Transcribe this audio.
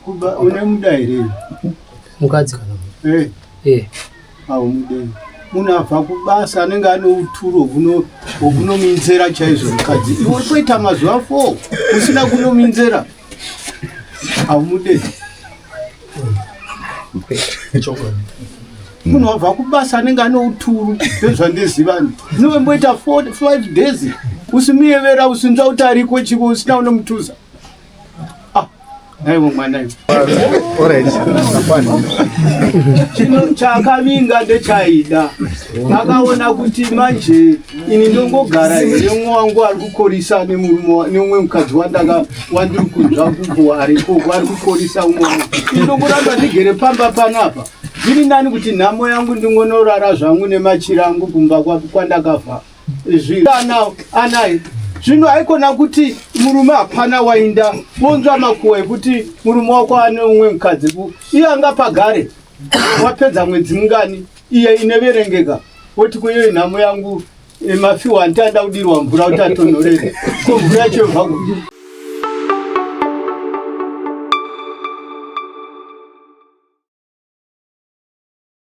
Kuba unemuda here? Mukadzi kana munhu? Eh. Eh. Haumudei. Munhu abva kubasa anenge ane uturo hwekunominzera chaizvo mukadzi. Iwe kuita mazuva 4 usina kunominzera. Haumudei. Munhu abva kubasa anenge ane uturu ndezvandiziva. Ndinomboita 4 5 days usimuyevera usinzwa kuti ariko chiko usina unomutuza. Ah, naiwo mwana iwe. Chino chakavinga ndechaida. Akaona kuti manje ini ndongogara here mumwe wangu ari kukorisa nemurume neumwe mukadzi wandaka wandiri kunzwa kuko ariko ari kukorisa umwe wangu. Ini ndongoramba ndigere pamba panapa. Zviri nani kuti nhamo yangu ndingonorara zvangu nemachira angu kumba kwandakabva. Anaye zvino haikona kuti murume hapana wainda wonzwa makuwa ekuti murume wako ane umwe mukadzi ku iye anga pagare wapedza mwedzi mungani iye ineverengeka woti kuiyo inhamo yangu mafiwa anditanda kudirwa mvura kuti atonhorere ko mvura yacho yobva kupi.